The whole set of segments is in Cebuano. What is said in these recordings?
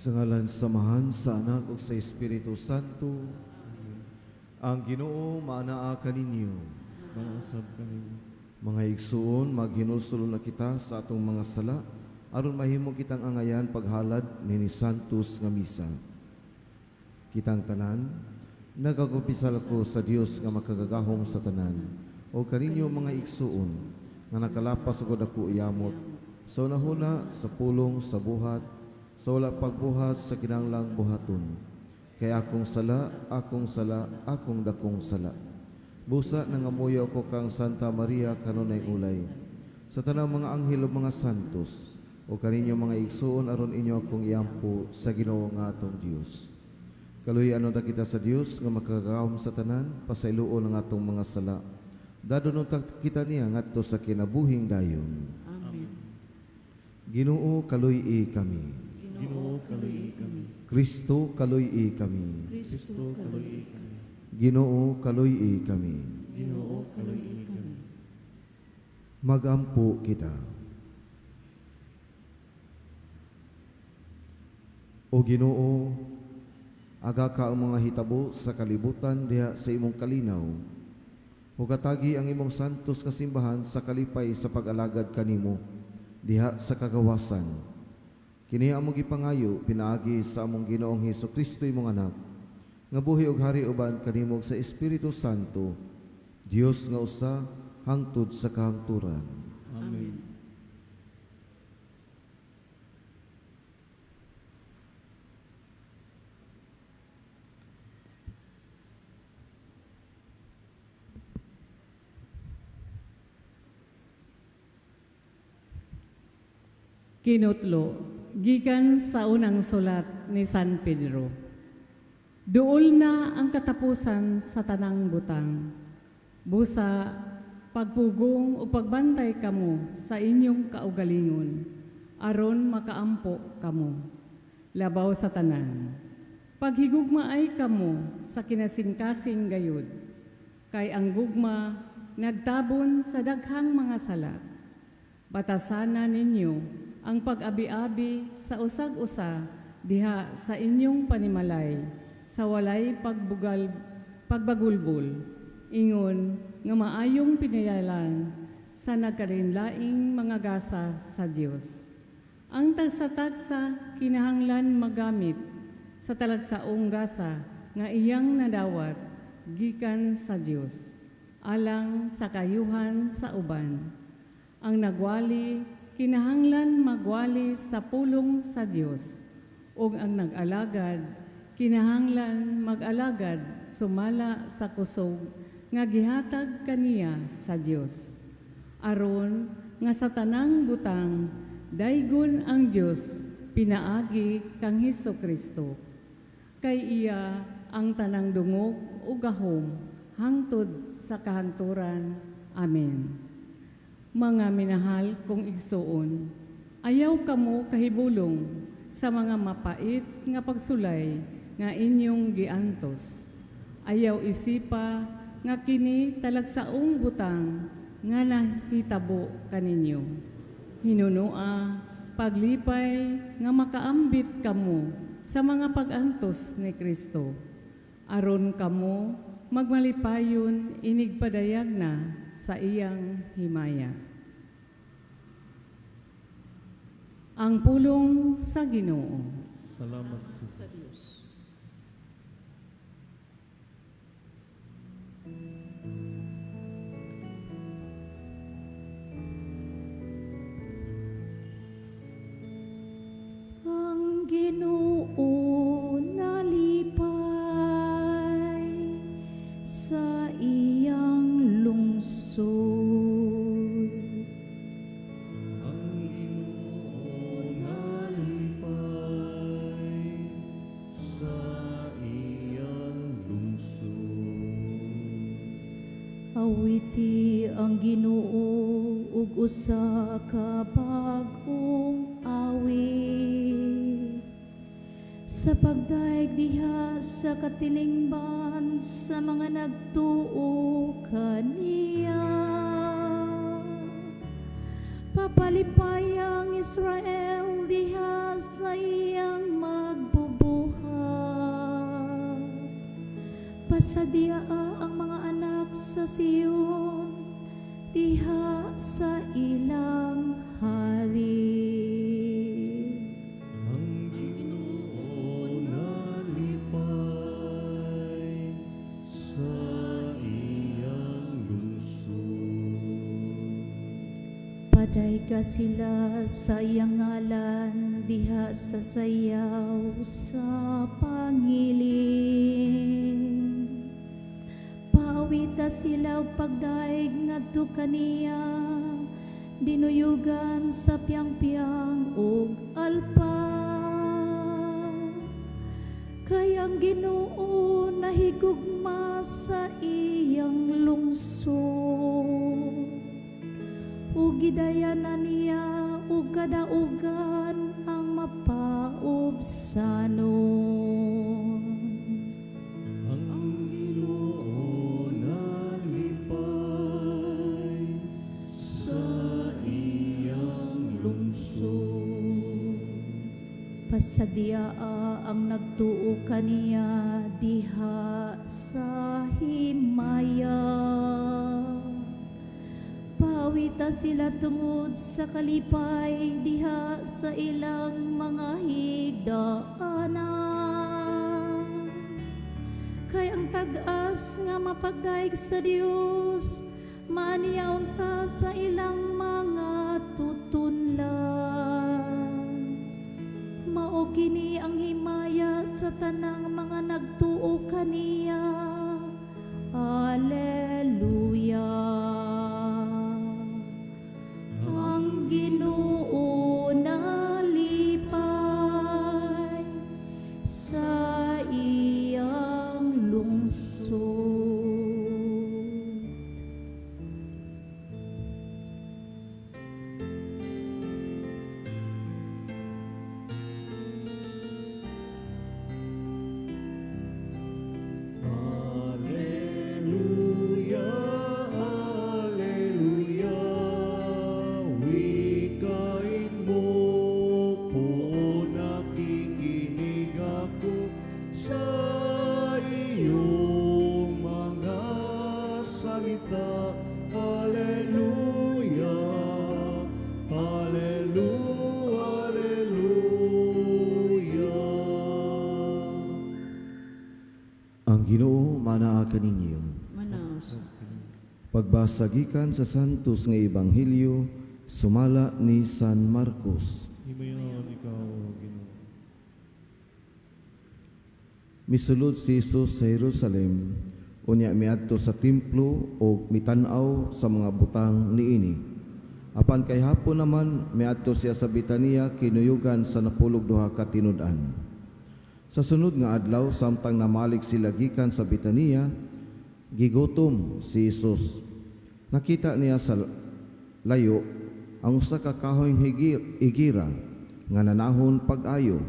Sa ngalan sa Amahan, sa Anak ug sa Espiritu Santo, ang Ginoo maanaa kaninyo. Mausab kaninyo. Mga igsuon, maghinulsol na kita sa atong mga sala aron mahimo kitang angayan paghalad nini Santos nga misa. Kitang tanan, nagakumpisal ko sa Dios nga makagagahom sa tanan o kaninyo, mga igsuon, nga nakalapas og dako yamot sa hunahuna, sa pulong, sa buhat, sa wala pagbuhat sa kinahanglang buhaton. Kay akong sala, akong sala, akong dakong sala. Busa nangamuyo ako kang Santa Maria kanunay ulay, sa tanang mga anghel ug mga santos, o kaninyo, mga igsuon, aron inyo akong iampo sa Ginoo nga atong Dios. Kaluy-an unta kita sa Dios nga makagagahom sa tanan, pasayloon ang atong mga sala. Dadon unta kita niya ngadto sa kinabuhing dayon. Amen. Ginoo, kaluy-i kami. Ginoo, kaluy-i kami. Kristo, kaluy-i kami. Kristo, kaluy-i kami. Ginoo, kaluy-i kami. Ginoo, kaluy-i kami. Magampo kita. O Ginoo, aga ka ang mga hitabo sa kalibutan diha sa imong kalinaw. Ug katagi ang imong santos nga simbahan sa kalipay sa pag-alagad kanimo diha sa kagawasan. Kini among gipangayo pinaagi sa among Ginoong Hesus Kristo, imong Anak, nga buhi og hari uban kanimo sa Espiritu Santo, Dios nga usa hangtod sa kahangturan. Amen. Kinutlo, gikan sa unang sulat ni San Pedro. Duol na ang katapusan sa tanang butang. Busa, pagpugong o pagbantay kamo sa inyong kaugalingon, aron makaampo kamo. Labaw sa tanan, paghigugmaay kamo sa kinasingkasing gayud, kay ang gugma nagtabon sa daghang mga sala. Batasana ninyo ang pag-abi-abi sa usag-usa diha sa inyong panimalay, sa walay pagbagulbol, ingon nga maayong pinayalan sa nagkalainlaing mga gasa sa Dios. Ang tagsa-tagsa kinahanglan magamit sa talagsaong gasa nga iyang nadawat gikan sa Dios, alang sa kayuhan sa uban. Ang nagwali kinahanglan magwali sa pulong sa Dios, ug ang nag-alagad kinahanglan mag-alagad sumala sa kusog nga gihatag kaniya sa Dios, aron nga sa tanang butang daygon ang Dios pinaagi kang Hesus Kristo. Kay iya ang tanang dungog ug gahom hangtod sa kahangturan. Amen. Mga minahal kong igsuon, ayaw kamo kahibulong sa mga mapait nga pagsulay nga inyong giantos. Ayaw isipa nga kini talagsaong butang nga nahitabo kaninyo. Hinunua, paglipay nga makaambit kamo sa mga pag-antos ni Kristo. Aron kamo magmalipayon inigpadayag na sa iyang himaya. Ang pulong sa Ginoo. Salamat sa sa Dios. Ang Ginoo nalipay sa iyang lungsod. Ang Ginoo nalipay sa iyang lungsod. Awiti ang Ginoo ug usa ka bag-ong awit. Sa pagdayeg diha sa katilingban sa mga nagtuo kaniya. Papalipay ang Israel diha sa iyang Magdumala. Pasadiaa ang mga anak sa Sion diha sa ilang hari. Ang Ginoo nalipay sa iyang lungsod. Padayga sila sa iyang ngalan diha sa sayaw sa pangilin. Paawita sila og pagdayeg ngadto kaniya, dinuyugan sa piyang-piyang ug alpa. Kay ang Ginoo nahigugma sa iyang lungsod ug gidayanan niya og kadaugan ang mapaubsanon. Ang Ginoo nalipay sa iyang lungsod. Pasadiaa ang nagtuo kaniya diha sa himaya. Paawita sila tungod sa kalipay diha sa ilang mga higdaanan. Kay ang tag-as nga mapagdayeg sa Dios, maaniya unta sa ilang mga tutunlan. Mao kini ang himaya sa tanang mga nagtuo kaniya. Alleluia. Ang Ginoo nalipay sa iyang lungsod. Alleluia, Alleluia, wikain mo po, nakikinig ako sa iyong mga salita. Alleluia, Alleluia, Alleluia. Ang Ginoo manaa kaninyo. Manaus. Pagbasa gikan sa Santos nga Ebanghelyo sumala ni San Marcos. Himayon ikaw, Ginoo. Misulod si Jesus sa Jerusalem, unya miadto sa templo ug mitan-aw sa mga butang niini. Apan kay hapon naman miadto siya sa Betania kinuyugan sa 12 ka tinud-an. Sa sunod nga adlaw, samtang namalig sila gikan sa Betania, gigutom si Jesus. Nakita niya sa layo ang usa ka kahoy igira nga nanahon pag-ayo.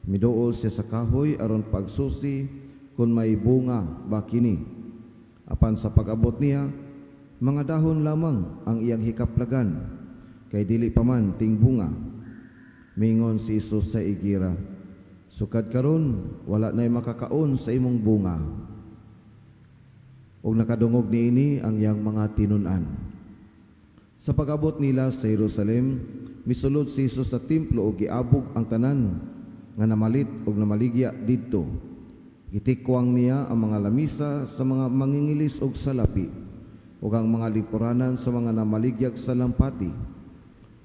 Miduol siya sa kahoy aron pagsusi kung may bunga ba kini. Apan sa pag-abot niya, mga dahon lamang ang iyang hikaplagan, kay dili pa man ting bunga. Mingon si Jesus sa igira, "Sukad karon wala nay makakaon sa imong bunga." Ug nakadungog niini ang iyang mga tinun-an. Sa pag-abot nila sa Jerusalem, misulod si Jesus sa templo ug giabog ang tanan nga namalit ug namaligya didto. Gitikwang niya ang mga lamisa sa mga mangingilis og salapi ug ang mga lingkuranan sa mga namaligyag sa lampati.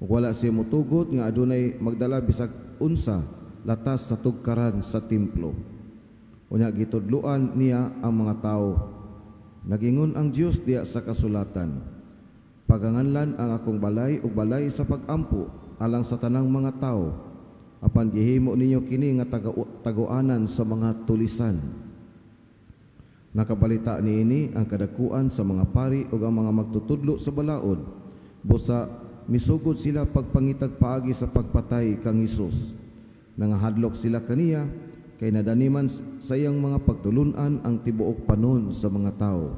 Ug wala siya motugot nga adunay magdala bisag unsa latas sa tugkaran sa templo. Unya gitudloan niya ang mga tawo. Nagingon ang Dios diya sa kasulatan, "Paganganlan ang akong balay ug balay sa pagampo alang sa tanang mga tawo. Apan gihimo ninyo kini nga taguanan sa mga tulisan." Nakabalita niini ang kadakuan sa mga pari ug ang mga magtutudlo sa balaod. Busa misugod sila pagpangitag paagi sa pagpatay kang Hesus. Nangahadlok sila kaniya kay nadaniman sa iyang mga pagtulunan ang tibuok panon sa mga tao.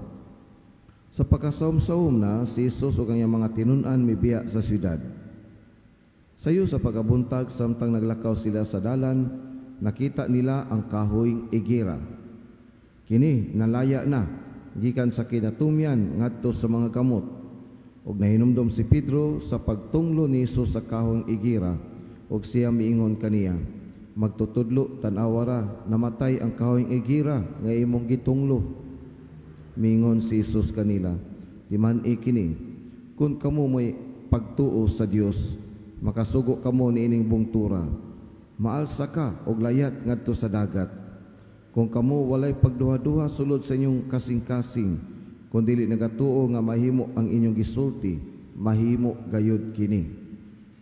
Sa pagkasawom-sawom na, si Jesus ug ang iyang mga tinun-an mibiya sa syudad. Sayo sa pagkabuntag, samtang naglakaw sila sa dalan, nakita nila ang kahoy igira. Kini nalaya na gikan sa kinatumyan ngadto sa mga gamot. Og nahinumdom si Pedro sa pagtunglo ni Hesus sa kahoy igira og siya miingon kaniya, "Magtutudlo, tan-awa ra, namatay ang kahoy igira nga imong gitunglo." Miingon si Hesus kanila, "Timan-i kini, kun kamo may pagtuo sa Dios, makasugo kamo niining bungtura, 'Maalsa ka og layat ngadto sa dagat.' Kung kamo walay pagduha-duha sulod sa inyong kasing-kasing, kung dili nagatuo nga mahimo ang inyong gisulti, mahimo gayud kini.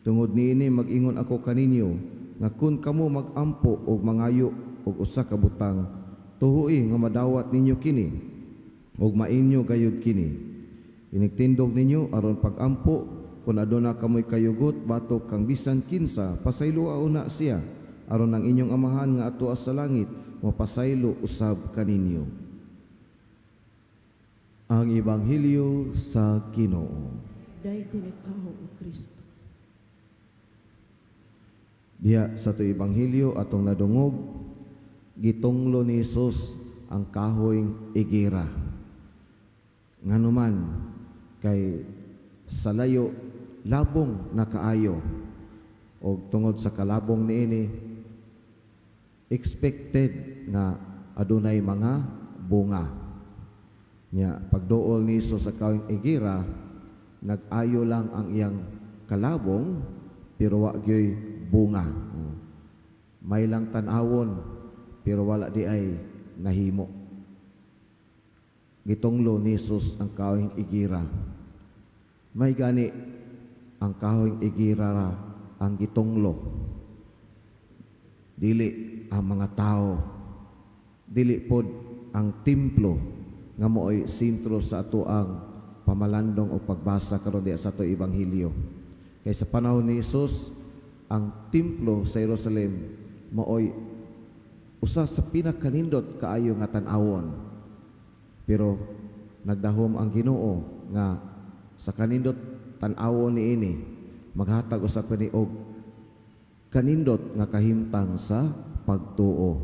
Tungod niini mag-ingon ako kaninyo nga kun kamo mag-ampo og mangayo og usa ka butang, tuoi nga madawat ninyo kini ug mainyo gayud kini. Inigtindog ninyo aron pag-ampo, kun aduna kamoy kayugot batok kang bisan kinsa, pasayloa una siya aron ang inyong Amahan nga atoa sa langit mapasaylo usab kaninyo." Ang Ebanghelyo sa Ginoo. Daygon ikaw, O Kristo. Diha sa ato Ebanghelyo atong nadungog, gitunglo ni Hesus ang kahoy igira. Nganuman kay sa layo labong na kaayo, og tungod sa kalabong niini, expected nga adunay mga bunga. Nya pagduol ni Hesus sa kahoy igira, nag-ayo lang ang iyang kalabong pero wa gyoy bunga. May lang tan-awon pero wala di ay nahimo. Gitunglo ni Hesus ang kahoy igira. May gani ang kahoy igira ra ang gitunglo. Dili ang mga tao. Dili pod ang templo nga mao'y sentro sa ato ang pamalandong o pagbasa karon diha sa ato Ebanghelyo. Kay sa panahon ni Hesus, ang templo sa Jerusalem mao'y usa sa pinakanindot kaayo nga tan-awon. Pero nagdahom ang Ginoo nga sa kanindot tan-awon niini, maghatag usab kani og kanindot nga kahimtang sa pagtuo.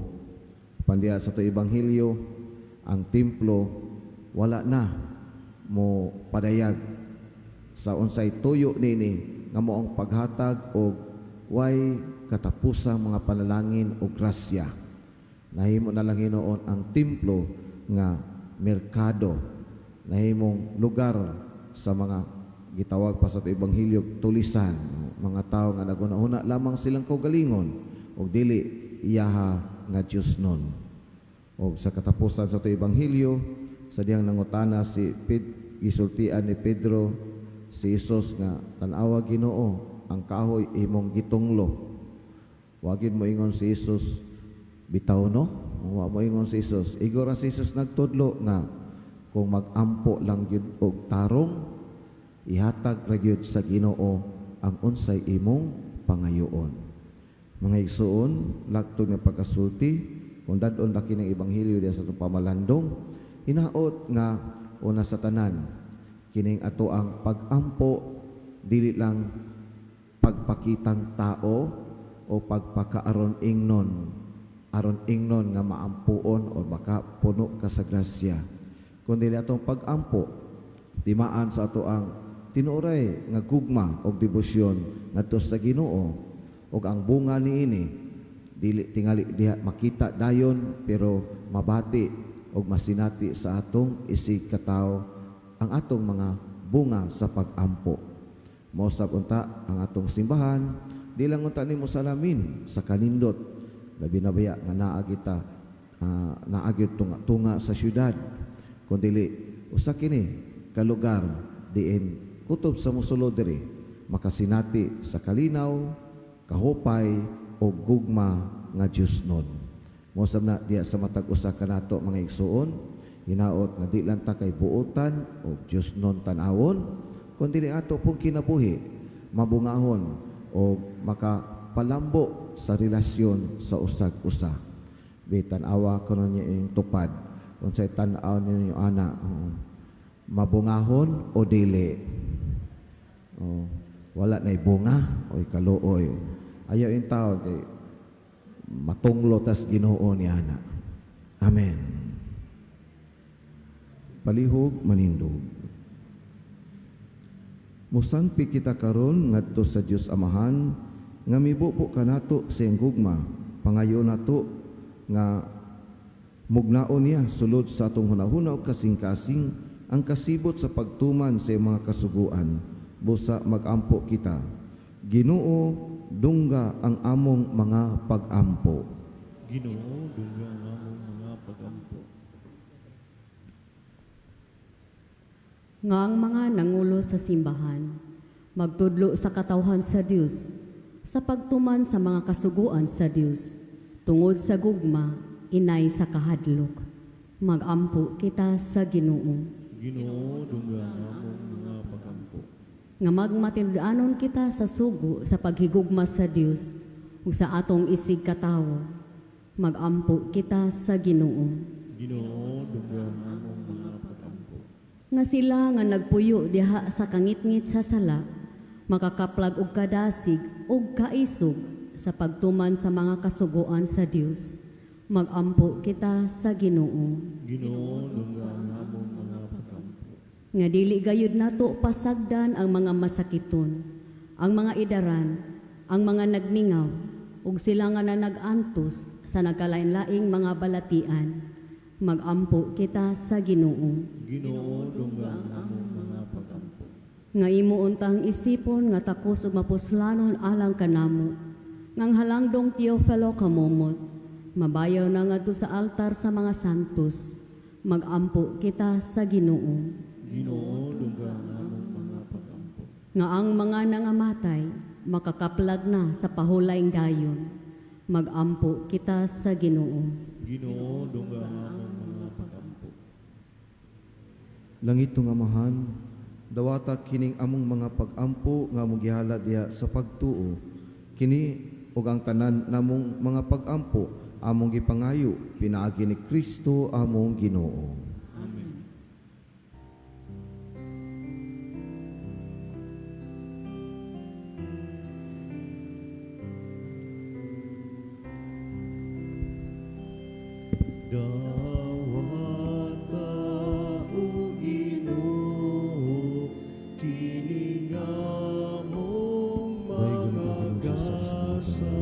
Pandiya sa ato Ebanghelyo, ang templo wala na mo padayag sa unsay tuyo nini nga mao ang paghatag og way katapusang mga panalangin o grasya. Nahimo na lang hinuon ang templo nga merkado, nahimong lugar sa mga gitawag pa sa ato Ebanghelyo tulisan, mga tao nga naguna-una lamang silang kaugalingon og dili iyaha nga Dios nun. Og sa katapusan sa ato Ebanghelyo, sa diyang nangutana si gisultian ni Pedro si Hesus nga, "Tan-awa, Ginoo, ang kahoy imong gitunglo." Wa gyud mo ingon si Hesus, "Bitaw no?" Wa mo ingon si Hesus. Igo ra si Hesus nagtudlo nga kung mag-ampo lang gyud og tarong, ihatag ra gyud sa Ginoo ang unsay imong pangayoon. Mga igsuon, laktod nga pagkasulti, kung dad-on laki ng Ebanghelyo diya sa atong pamalandong, hinaot nga una sa tanan, kining ato ang pag-ampo, dili lang pagpakitang tao o pagpakaaron ingnon, aron ingnon nga maampuon o baka puno ka sa grasya, kundi atong pag-ampo timaan sa ato ang tinuoray nga gugma og debosyon ngadto sa Ginoo, ug ang bunga niini dili tingali diha makita dayon, pero mabati og masinati sa atong isig katawo ang atong mga bunga sa pag-ampo. Mosab unta ang atong simbahan, di lang unta nimo salamin sa kanindot, labi na baya nga naa kita naa gyud tunga-tunga sa syudad, kundi usa kini ka lugar diin kutob sa mosulod diri makasinati sa kalinaw, kahupay o gugma nga Dios nun. Mosab na diya sa matag usa kanato, mga igsuon, hinaot nga di lang ta kay buotan o Dios nun tan-awon, kundi ato pong kinabuhi mabungahon o makapalambo sa relasyon sa usag usa. Bi tan-awa kuno niya yung tupad, unsay tan-aw ninyo ana, oo, mabungahon o dili? Oh, wala na'y bunga, oy kaluoy. Ayaw in taon kay matunglo tas Ginoo ni ana. Amen. Palihog manindog. Musangpi kita karon ngadto sa Dios Amahan nga mibubo kanato sa iyang gugma. Pangayo nato nga mugnaon niya sulod sa atong hunahuna ug kasing-kasing ang kasibot sa pagtuman sa iyang mga kasuguan. Busa magampo kita. Ginoo, dungga ang among mga pagampo. Ginoo, dungga ang among mga pagampo. Nga ang mga nangulo sa simbahan, magtudlo sa katawhan sa Dios, sa pagtuman sa mga kasuguan sa Dios, tungod sa gugma, inay sa kahadlok. Magampo kita sa Ginoo. Ginoo, dungga ang among mga pagampo. Nga magmatinud-anon kita sa sugo sa paghigugma sa Dios ug sa atong isig katawo. Magampo kita sa Ginoo. Ginoo, dungga ang among mga pagampo. Nga sila nga nagpuyo diha sa kangitngit sa sala, makakaplag og kadasig ug kaisog sa pagtuman sa mga kasuguan sa Dios. Magampo kita sa Ginoo. Ginoo, dungga ang among mga pagampo. Nga dili gayud nato pasagdan ang mga masakiton, ang mga idaran, ang mga nagmingaw, ug sila nga nanagantos sa nagkalain-laing mga balatian. Magampo kita sa Ginoo. Ginoo, dungga ang among mga pagampo. Nga imo untang isipon nga takos ug mapuslanon alang kanamo. Ngang halangdong Teofilo kamomot, mabayaw na ngadto sa altar sa mga santos. Magampo kita sa Ginoo. Ginoo, dungga ang among mga pagampo. Nga ang mga nangamatay makakaplag na sa pahulayng dayon. Magampo kita sa Ginoo. Ginoo, dungga ang among mga pagampo. Langit nga Amahan, dawata kining among mga pagampo nga among gihalad diha sa pagtuo. Kini ug ang tanan namong mga pagampo among gipangayo pinaagi ni Kristo among Ginoo. Amen. Dawata o Ginoo, kini nga among mga gasa,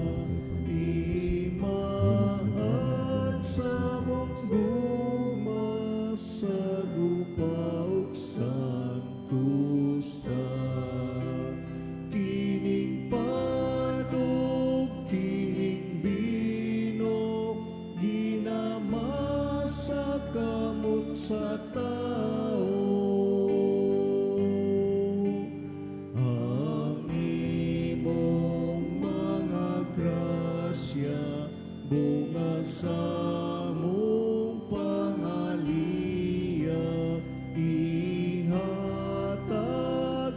imaan sa mong gugma sa gupa ug santusa. Kining panog, kining bino, ginamasa kamot sa tao. Ang imong mga grasya, bunga sa mong pangaliya, ihatag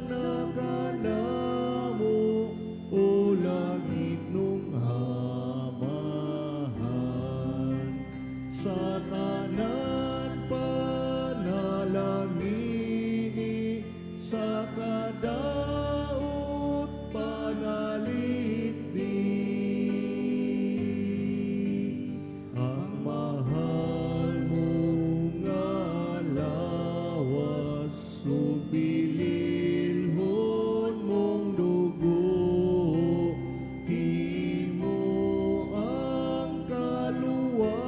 na kanamo, o langit nung Amahan. Sa tanan panalangini, sa kadaot panalipdi. Ang mahal mong nga lawas, ug bililhon mong dugo, himo ang kaluwasan,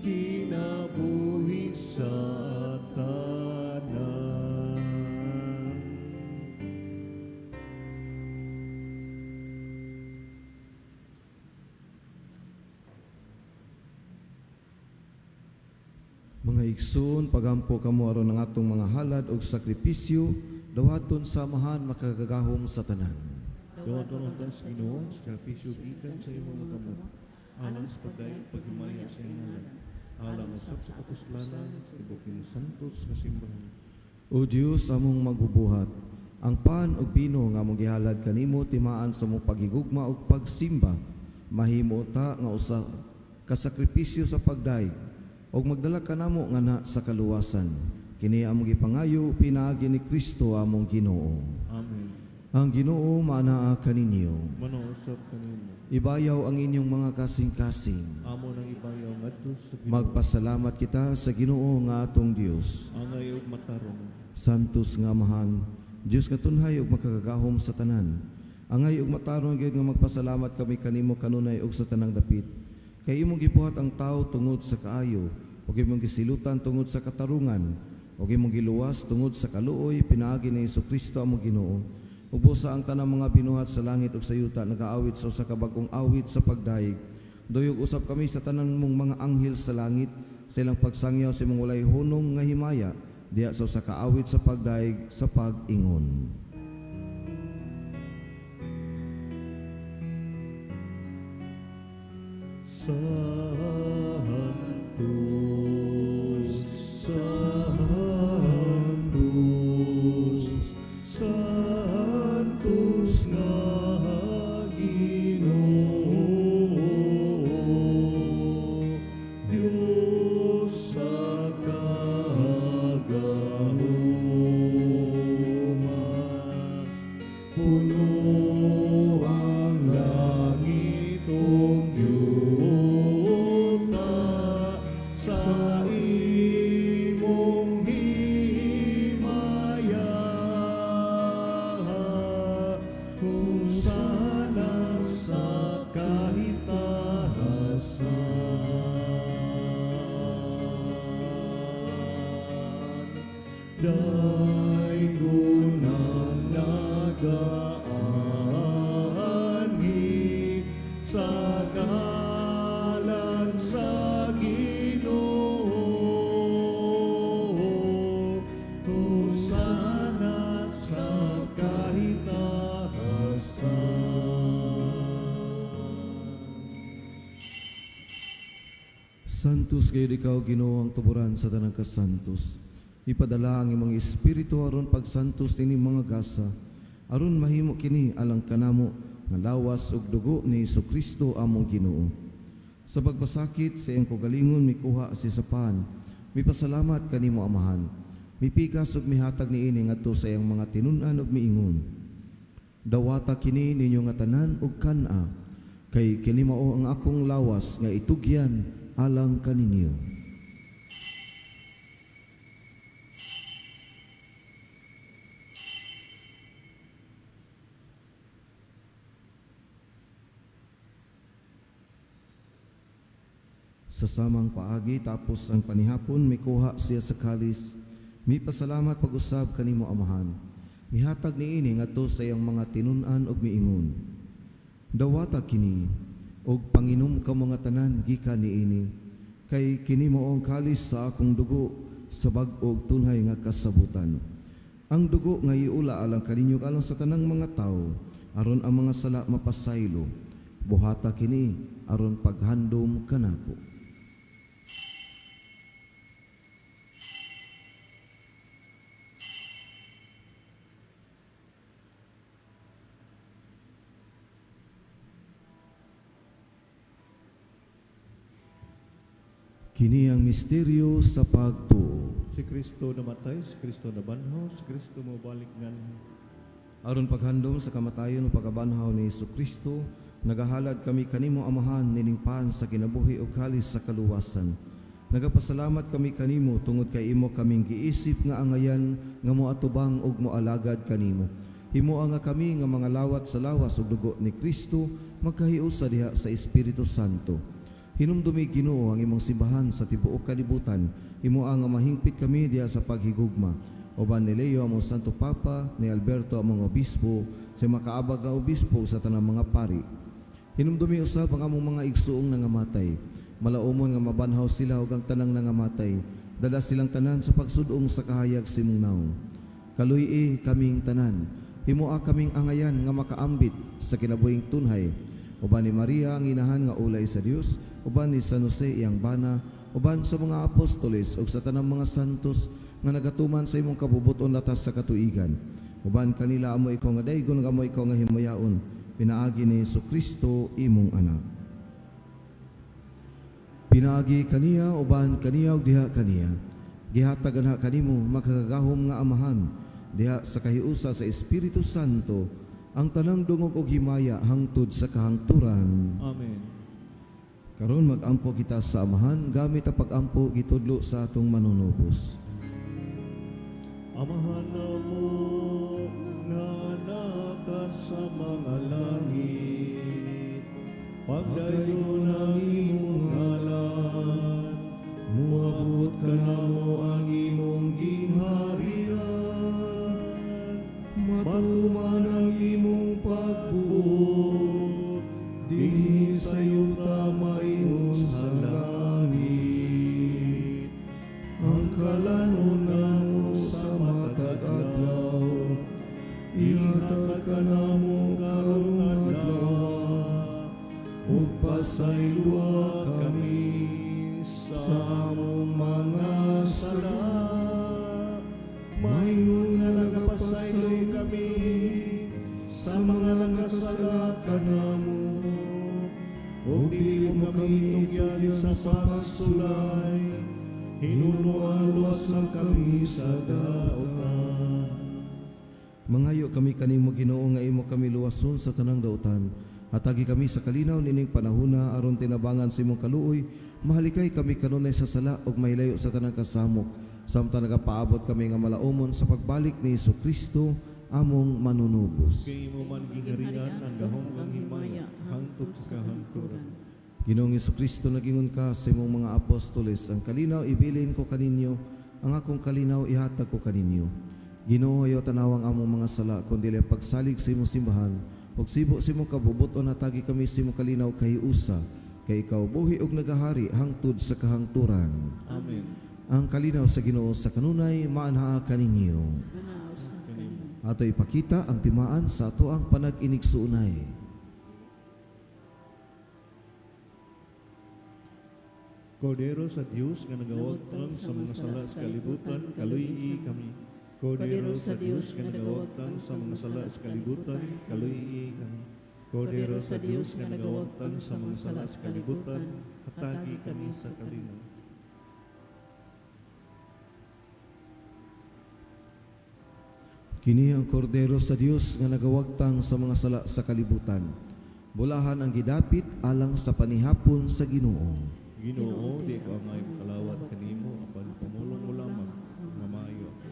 kinabuhi sa tanan. Mga igsoon, pagampo kamo aron ang atong mga halad og sakripisyo, dawaton sa Amahan makagagahom sa tanan. Dawaton ang sa Ginoo, sakripisyo gikan sa imong mga kamot, alang sa pagdayeg paghimaya sa iyang ngalan, alang usab sa kapuslanan sa tibuok nimong santos nga simbahan. O Dios among magbubuhat, ang pan ug bino nga among gihalad kanimo timaan sa among paghigugma ug pagsimba, mahimo ta nga usa ka sakripisyo sa pagdayeg ug magdala kanamo ngana sa kaluwasan. Kini among gipangayo pinaagi ni Kristo among Ginoo. Amen. Ang Ginoo maanaa kaninyo. Manausap kanimo. Ibayaw ang inyong mga kasing-kasing. Amo nang ibayaw ngadto sa Ginoo. Magpasalamat kita sa Ginoo nga atong Dios. Angay ug matarong. Santos nga Amahan, Dios nga tunhay ug makagagahom sa tanan. Angay ug matarong gyud nga magpasalamat kami kanimo kanunay ug sa tanang dapit. Kay imong gibuhat ang tawo tungod sa kaayo, ug imong gisilutan tungod sa katarungan, ug imong giluwas tungod sa kaluoy pinaagi ni Hesukristo among Ginoo. Ug busa ang tanang mga binuhat sa langit ug sa yuta nagaawit sa usa ka bag-ong awit sa pagdayeg. Duyog usab kami sa tanan mong mga anghel sa langit sa ilang pagsangyaw sa imong walay hunong nga himaya diha sa usa ka awit sa pagdayeg sa pag-ingon. Santos, Santos, Santos nga Ginoo, Dios sa kagahuma. Puno ang langit ug yuta sa imong himaya. Hosana sa kahitahasan. Daygon ang nagaanhi sa ngalan sa Ginoo. Hosana sa kahitahasan. Santos gayud ikaw Ginoo ang tuburan sa tanang kasantos. Ipadala ang imong espiritu aron pagsantos nining mga gasa, aron mahimo kini alang kanamo nga lawas ug dugo ni Hesukristo among Ginoo. Sa pagpasakit sa iyang kaugalingon mikuha si sa pan, mipasalamat kanimo Amahan. Mipikas ug mihatag niini ngadto sa iyang mga tinun-an ug miingon. Dawata kini ninyo nga tanan ug kan-a, kay kini mao ang akong lawas nga itugyan alang kaninyo. Sa samang paagi tapos ang panihapon mikuha siya sa kalis, mipasalamat pag-usab kanimo Amahan. Mihatag niini ngadto sa iyang mga tinun-an ug miingon. Dawata kini og panginom kamo nga tanan gikan niini, kay kini mao ang kalis sa akong dugo sa bag-o ug tunhay nga kasabutan. Ang dugo nga iula alang kaninyo alang sa tanang mga tawo, aron ang mga sala mapasaylo. Buhata kini aron paghandom kanako. Kini ang misteryo sa pagtuo. Si Kristo namatay, si Kristo nabanhaw, si Kristo mobalik nganhi. Aron paghandom sa kamatayon ug pagkabanhaw ni Hesukristo, nagahalad kami kanimo Amahan nining pan sa kinabuhi ug kalis sa kaluwasan. Nagapasalamat kami kanimo tungod kay imo kaming giisip nga angayan nga moatubang ug moalagad kanimo. Himoa nga kami nga mga lawat sa lawas ug dugo ni Kristo magkahiusa diha sa Espiritu Santo. Hinumdumi Ginoo ang imong simbahan sa tibuok kalibutan. Himoa nga mahingpit kami diha sa paghigugma. Uban ni Leo among Santo Papa, ni Alberto among obispo, sa makaabag nga obispo sa tanang mga pari. Hinumdumi usab ang among mga igsuong nangamatay. Malaumon nga mabanhaw sila ug ang tanang nangamatay. Dala silang tanan sa pagsudong sa kahayag sa imong nawong. Kaluy-i kaming tanan. Himoa kaming angayan nga makaambit sa kinabuhing tunhay. Uban ni Maria ang inahan nga ulay sa Dios, uban ni San Jose iyang bana, uban sa mga apostoles ug sa tanang mga santos nga nagatuman sa imong kabubuton latas sa katuigan. Uban kanila amo ikaw nga daygon ug amo ikaw nga himayaon, pinaagi ni Hesukristo imong anak. Pinaagi kaniya, uban kaniya ug diha kaniya. Gihatag anha kanimo makagagahom nga amahan diha sa kahiusa sa Espiritu Santo, Ang tanang dungog og himaya hangtod sa kahangturan. Amen. Karon magampo kita sa Amahan gamit ang pagampo gitudlo sa atong manunubos. Amahan namo nga naa ka sa mga langit, pagdayon ang imong ngalan, Muabot kanamo ang imong gingharian, matuman ang imong pagbuot dinhi sa yuta maingon sa langit. Ang kalanon namo sa matag adlaw, ihatag kanamo karong adlaw, ug pasayloa kami sa among mga sala, maingon nga nagapasaylo kami sa mga nakasala kanamo, ug dili mo kami itugyan sa pagsulay, hinunoan luwasan kami sa dautan. Mangayo kami kanimo, Ginoo, nga imo kami luwason sa tanang dautan. Hatagi kami sa kalinaw nining panahuna aron tinabangan sa imong kaluoy, mahalikay kami kanunay sa sala ug mahilayo sa tanang kasamok, samtang nagapaabot kami nga malaumon sa pagbalik ni Kristo among manunubos. Kay imo man gingharian ang gahom ug ang himaya hangtod sa kahangturan. Ginoong Kristo, nagingon ka sa imong mga apostoles, ang kalinaw ibilin ko kaninyo, ang akong kalinaw ihatag ko kaninyo. Ginoo, ayaw tanawang among mga sala, kundi ang pagsalig sa imong simbahan, ug sibo sa imong kabubut-on, hatagi kami sa imong kalinaw kahiusa, kay ikaw buhi ug nagahari hangtod sa kahangturan. Amen. Ang kalinaw sa Ginoo sa kanunay maanhaa kaninyo. Manaa usab kanimo. Ato ipakita ang timaan sa ato ang panag-inigsuunay. Kordero sa Dios nga nagawagtang sa mga sala sa kalibutan, kaluy kami. Kordero sa Dios nga nagawagtang sa mga sala sa kalibutan, kaluy kami. Kordero sa Dios nga nagawagtang sa mga sala sa kalibutan, hatagi kami sa kalinaw. Kini ang kordero sa Dios nga nagawagtang sa mga sala sa kalibutan. Bulahan ang gidapit alang sa panihapon sa Ginoo. Ginoo, di ko angay kalawat kanimo apan pamulong mo lamang mamayo ako.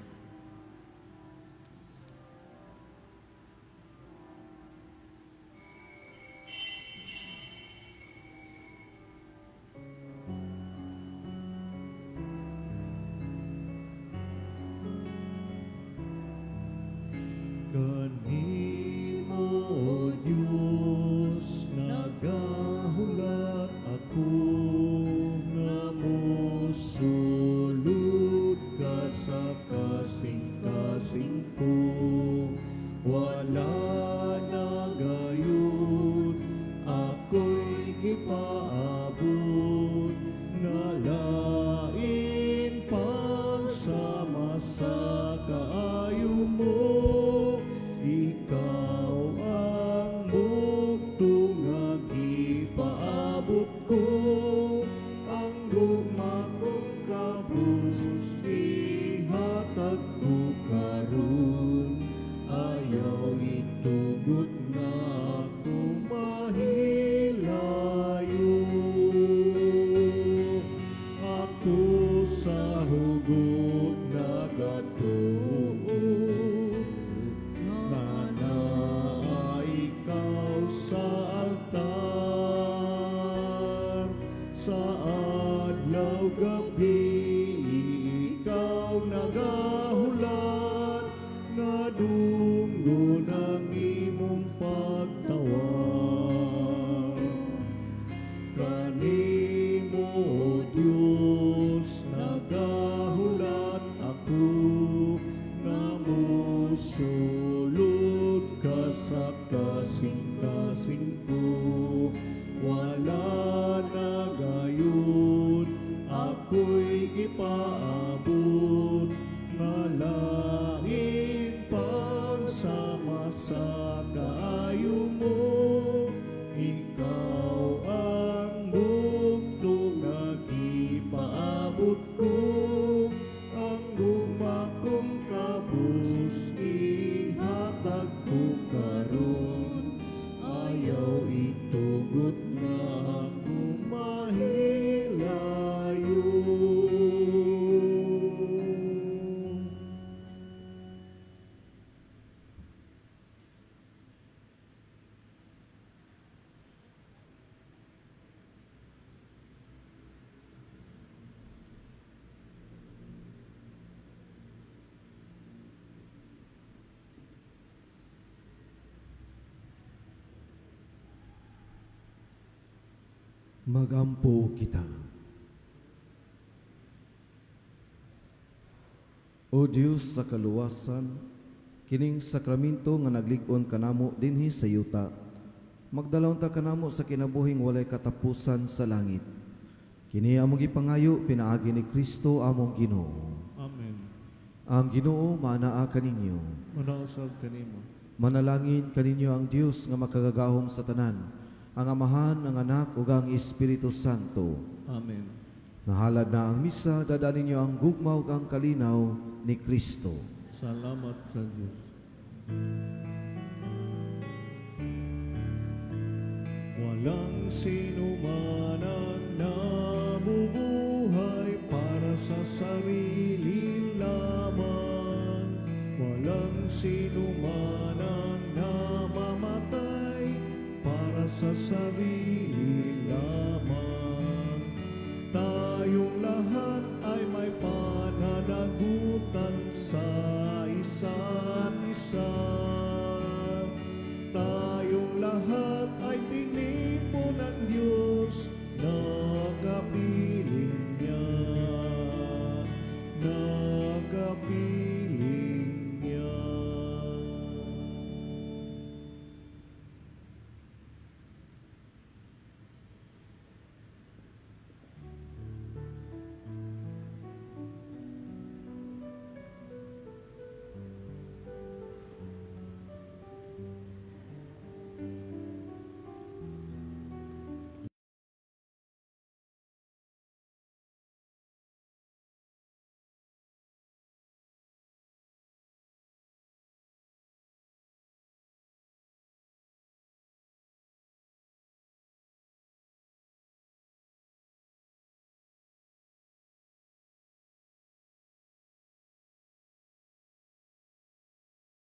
Kanimo, O Diyos, nagahulat ako nga mosulod ka sa kasing-kasing ko. Wala na gayon, ako'y gipaabot nga lain pang sama sa kaayo mo. Ikaw ang bugtong nga gipaabot ko, ang gugma kong kabus ihatag ko karon. Ayaw itugot nga ako mahilayo. Ako sa hugot nagatuo nga naa ikaw sa altar, sa adlaw gabi ikaw nagahulat nga dunggon ang imong pagtawag. Kanimo, O Diyos, nagahulat ako nga mosulod ka sa kasing-kasing ko. Wala na gayon, ako'y gipaabot nga lain pagsama sa kaayo mo. Ikaw ang bugtong nga gipaabot ko, ang gugma kong kabus ihatag ko karon. Magampo kita. O Dios sa kaluwasan, kining sakraminto nga naglig-on kanamo dinhi sa yuta, magdalawon ta kanamo sa kinabuhing walay katapusan sa langit. Kini among gipangayo pinaagi ni Kristo among Ginoo. Amen. Ang Ginoo maanaa kaninyo. Manausab kanimo. Manalangin kaninyo ang Dios nga makagagahom sa tanan, ang Amahan, ang Anak ug ang Espiritu Santo. Amen. Nahalad na ang misa, dada ninyo ang gugma ug ang kalinaw ni Kristo. Salamat sa Diyos. Walang sino man ang nabubuhay para sa sarili lamang. Walang sino man ang namamatay para sa sarili.